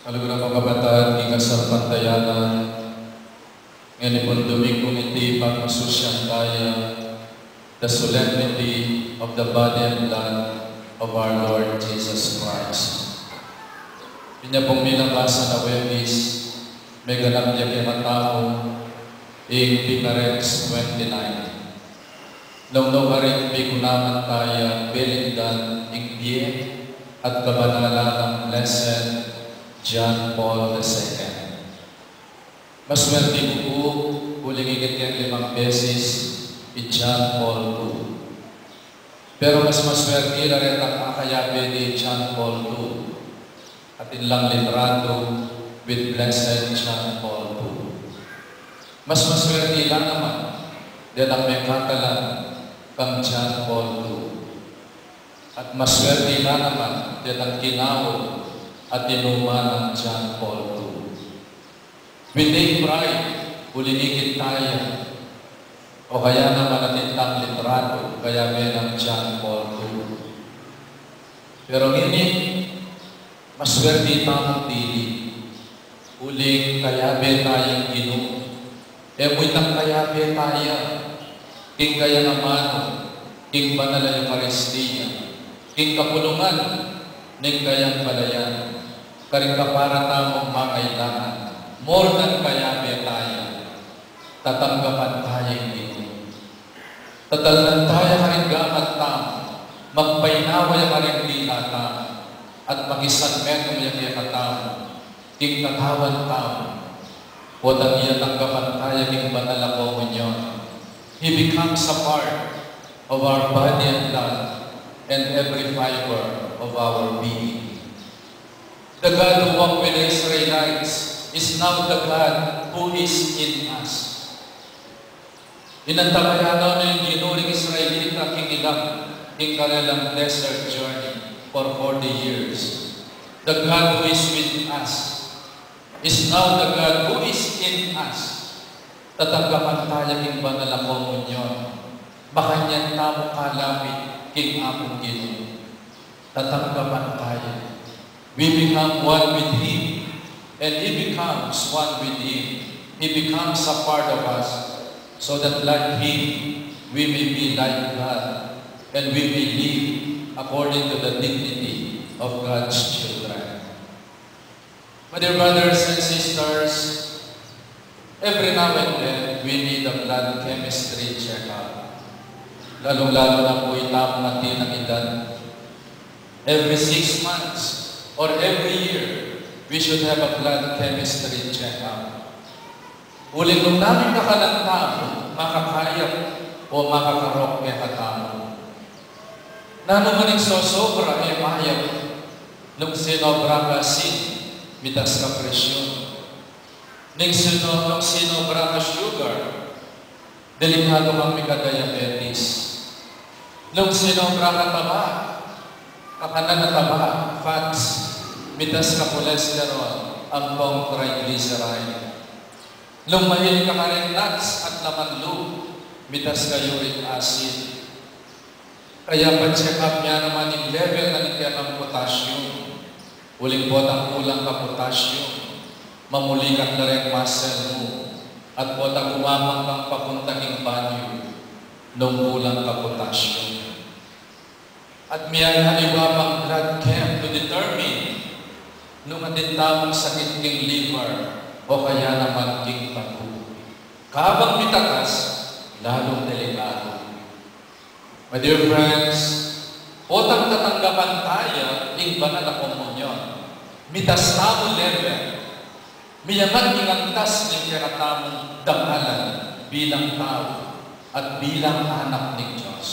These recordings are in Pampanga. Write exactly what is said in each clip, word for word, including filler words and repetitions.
Kaluguran kung kapatad, king kasalpantayanan, ngeni pung Dominggung iti, pagmasusyan taya the solemnity of the body and blood of our Lord Jesus Christ. Inya pung milabas a Huwebes, meganap ya kekatamu ing Vicarex twenty-nine. Nung nukarin pikunaman taya belindan ing bie at kabanalan nang Blessed John Paul the Second. Maswerte ku pu, uling ikit keng limang beses i John Paul two. Pero mas maswerte la retang akayabe di John Paul two, atin lang litratu with Blessed John Paul two. Mas maswerte la naman detang mekatalan kang John Paul two. At maswerte la naman detang kinaul at inuman nang John Paul two. We take pride uling ikit taya, o kaya naman atin tang litratu kayabe nang John Paul two. Pero ngeni, maswerte tamung tili, uling kayabe taya ing Ginu. E mu itang kayabe taya king kayang amanu king banal a Eukaristia, king kapulungan ning kayang balayan, karing kapara tamung mangailangan, more than kayabe taya, tatanggapan taya ing Ginu. Tatalnan taya karing gamat tamu, magpainawa ya karing dila tamu, at makisanmetung ya kekatamu king katawan tamu. Potang iya tanggapan taya king banal a komunyon, he becomes a part of our body and blood and every fiber of our being. The God who walked with the Israelites is now the God who is in us. Inantabayanan na ning Ginu ring Israelita king ilang, king karelang desert journey for forty years. The God who is with us is now the God who is in us. Tatanggapan taya king banal a komunyon. Makanyan tamu kalapit king Apung Ginu. Tatanggapan taya. We become one with Him, and He becomes one with Him. He becomes a part of us, so that like Him, we may be like God, and we may live according to the dignity of God's children. My dear brothers and sisters, every now and then, we need a blood chemistry checkup. Lalung-lalu na pu itamung atin nang edad. Every six months or every year, we should have a blood chemistry checkup. Uling nung naming kakanan tamu, makakayap o makakarok kekatamu. Nanu man ing sosobra, e mayap. Nung sinobra ka asin, mitas ka presyun. Nung sino-, nung sinobra ka sugar, delikadu kang mika-diabetes. Nung sinobra ka taba, kakanan a taba, fats, mitas ka cholesterol, ampong triglyceride. Nung mahilig ka karing nuts at laman lub, mitas ka uric acid. Kaya pa-check up ya naman ing level na ning kekang potassium. Uling potang kulang ka potassium, mamulikat la reng muscle mu, at potang gumapang kang papunta king banyu nung kulang ka potassium. At miyayari wa pang blood chem to determine nung atin tamung sakit king liver o kaya naman king bato. Kabang mitatas, lalung delikadu. My dear friends, potang tatanggapan taya ing banal a komunyon, mitas tamung level, miyangat ing antas ning kekatamung dangalan bilang tau at bilang anak ning Dios.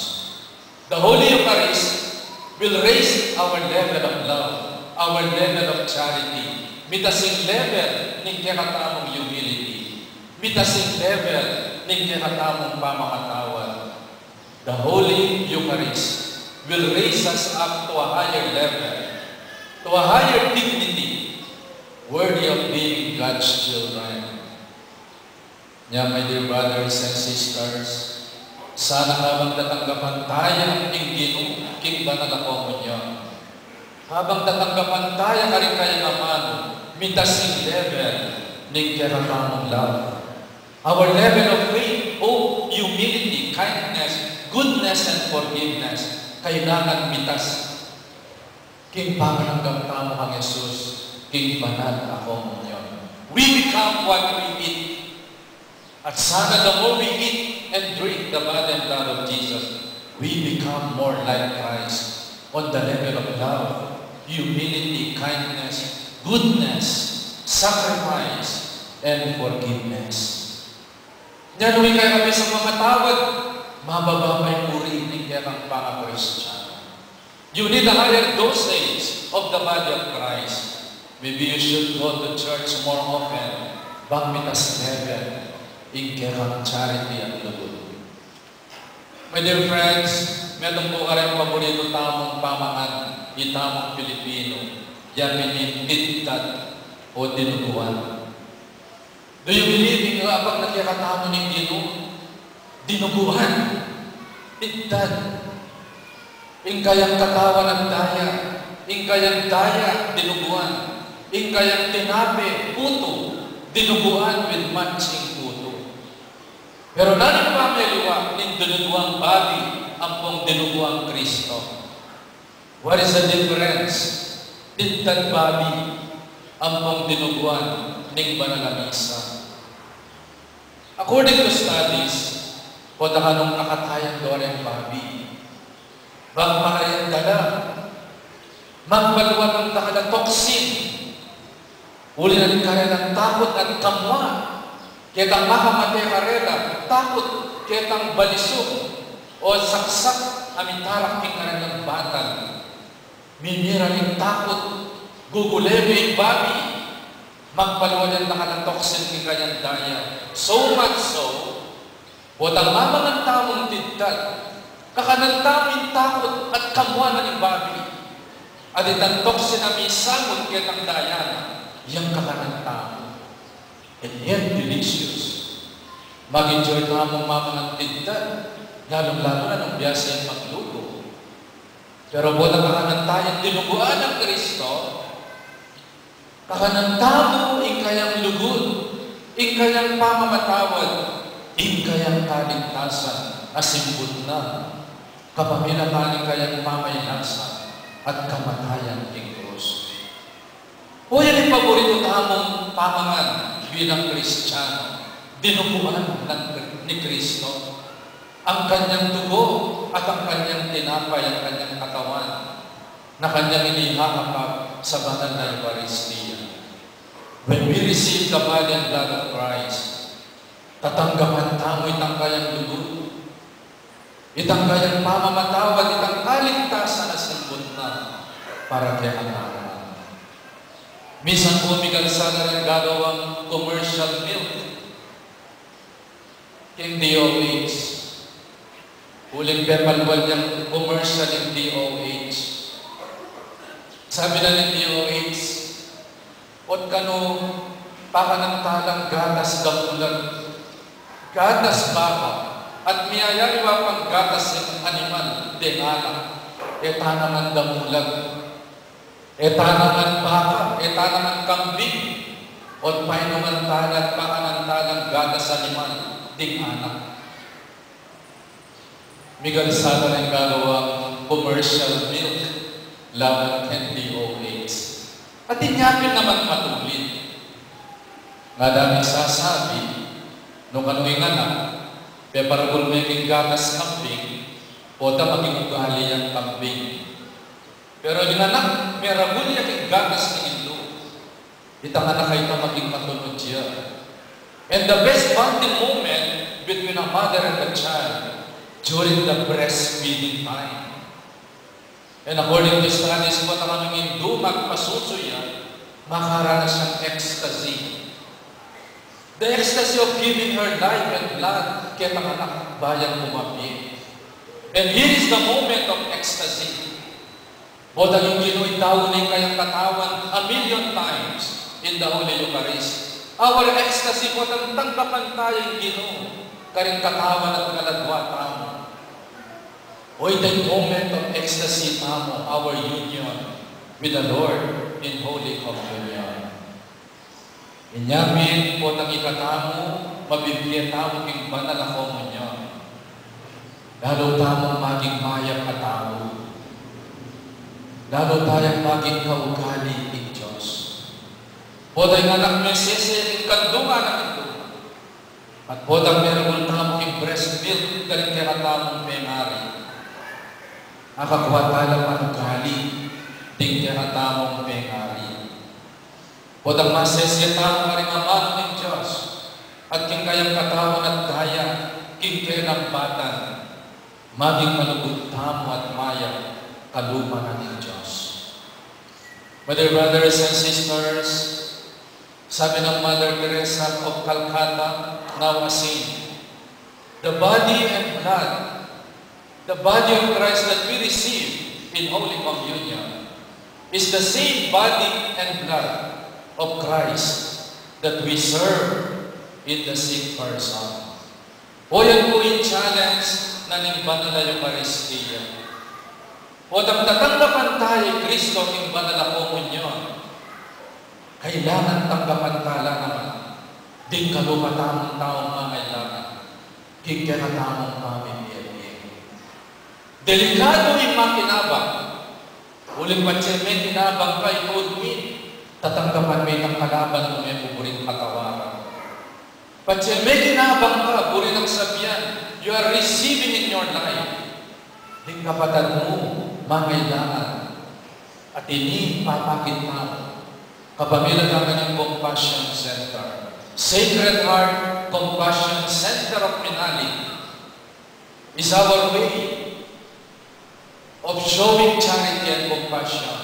The Holy Eucharist will raise our level of love, our level of charity, mitas ing level ning kekatamung humility, mitas ing level ning kekatamung pamamatawad. The Holy Eucharist will raise us up to a higher level, to a higher dignity, worthy of being God's children. Nya, my dear brothers and sisters, sana kabang tatanggapan taya ing Ginu king banal a komunyon, kabang tatanggapan taya karing kayang amanu, mitas ing level ning kekatamung love. Our level of faith, hope, humility, kindness, goodness, and forgiveness, kailangan mitas king pamamanggap tamu kang Jesus, king banal a komunyon. We become what we eat. At sana the more we eat and drink the body and blood of Jesus, we become more like Christ on the level of love, humility, kindness, goodness, sacrifice, and forgiveness. Nung ikay kami sa mamatawad, mababa pa ing uri ning kekang panga-Kristiano. You need a higher dosage of the body of Christ. Maybe you should go to church more often. Bang mitas level ing kekang charity at lugud. My dear friends, metung pu karing paboritu tamung pamangan, itamung Pilipino, ya pin ing tidtad o dinuguan. Do you believe ing kapag nakekatamu ning Ginu, dinuguan, tidtad, ing kayang katawan at daya, ing kayang daya, dinuguan, ing kayang tinape, putu, dinuguan with matching putu. Pero nanu ing pameliwa ning dinuguang babi ampong dinuguang Kristo? What is the difference? Tidtad babi ampong dinuguan ning banal a misa. According to studies, pota kanung kakatayan do reng babi, bang marayan da la, magpaluan da kala toxin. Uli na ning karelang takut at kamua, ketang makamate karela, takut ketang balisung o saksak a mitarak king karelang batal. Mimira ning takut, guguleme ing babi, magpaluan da kala toxin king kayang daya. So much so, potang mamangan tamung tidtad, kakanan tamu ing takut at kamua na ning babi. At itang toxin a misamut ketang daya na, yang kakanan tamu. And yet, delicious. Mag-enjoy tamung mamangan tidtad, lalung-lalu na nung biasa yang magluto. Pero potang kakanan tayang dinuguan nang Kristo, kakanan tamu ing kayang lugud, ing kayang pamamatawad, ing kayang kaligtasan a simbut na kapamilatan ning kayang pamailasa at kamatayan king krus. O yan ing paboritu tamung pamangan bilang Kristiano, dinuguan nang, ni Kristo, ang kanyang dugo at ang kanyang tinapay, ang kanyang katawan, na kanyang inihahapak sa banal na Eukaristia. When we receive the body and blood of Christ, tatanggapan tamu itang kayang lugud, itang kayang pamamatawad, itang kaligtasan a simbut na para kekatamu. Misan pu mikalsa la ring gagawang commercial milk king D O H. Uling pepaluan yang commercial ing D O H. Sabi na ning D O H, ot kanu pakanan talang gatas damulag, gatas baka, at miyayaliwa pang gatas ning animal, deng anak, e ta naman damulag, e ta naman baka, e ta naman kambing, ot painuman tala at pakanan talang gatas animal, deng anak. Mikalsa la ring gagawang commercial milk laban keng D O H. At inya pin naman matulid. Ngana ding sasabi, nung kanu ing anak, peparagul me king gatas kambing, pota maging ugali yang kambing. Pero ing anak, meragul ya king gatas ning indu, itang anak a ita maging matunud ya. And the best bonding moment between a mother and a child during the breastfeeding time. And according to studies, potang indu magpasusu ya, makaranas yang ecstasy. The ecstasy of giving her life and blood ketang anak bayu yang kumapie. And here is the moment of ecstasy. Potang ing Ginu idaun ne ing kayang katawan a million times in the Holy Eucharist. Our ecstasy, potang tanggapan taya ing Ginu karing katawan at kaladua tamu. O ita ing moment of ecstasy tamu, our union with the Lord in Holy Communion. Inya pin, potang ikatamu, mabibie tamu king banal a komunyon, lalu tamung maging mayap a tau, lalu tayang maging kaugali ning Dios. Potang ing anak mesese king kandungan na king luma, at potang meragul tamu king breast milk karing kekatamung pengari, akakua tala man ugali ding kekatamung pengari. Potang masese tamu karing amanu ning Dios, at king kayang katawan at daya king kayang batan, maging malugud tamu at mayap kaluma na ning Dios. My dear brothers and sisters, sabi ng Mother Teresa of Calcutta, now a saint, the body and blood, the body of Christ that we receive in Holy Communion is the same body and blood of Christ that we serve in the same person. O yan pu ing challenge na ning banal a Eukaristia. Potang tatanggapan taya i Kristo king banal a komunyon, kailangan tanggapan tala naman ding kaluma tamung taung mangailangan king kekatamung pamimie-mie. Delikadu ing makinabang. Uling patse mekinabang ka, ikaw, tatanggapan me itang kalaban mu, me mu buring patawaran. Patse mekinabang ka, buri nang sabian, you are receiving in your life ding kapatad mu mangailangan. At ini papakit tamu kapamilatan ning Compassion Center, Sacred Heart Compassion Center of Manali, is our way of showing charity and compassion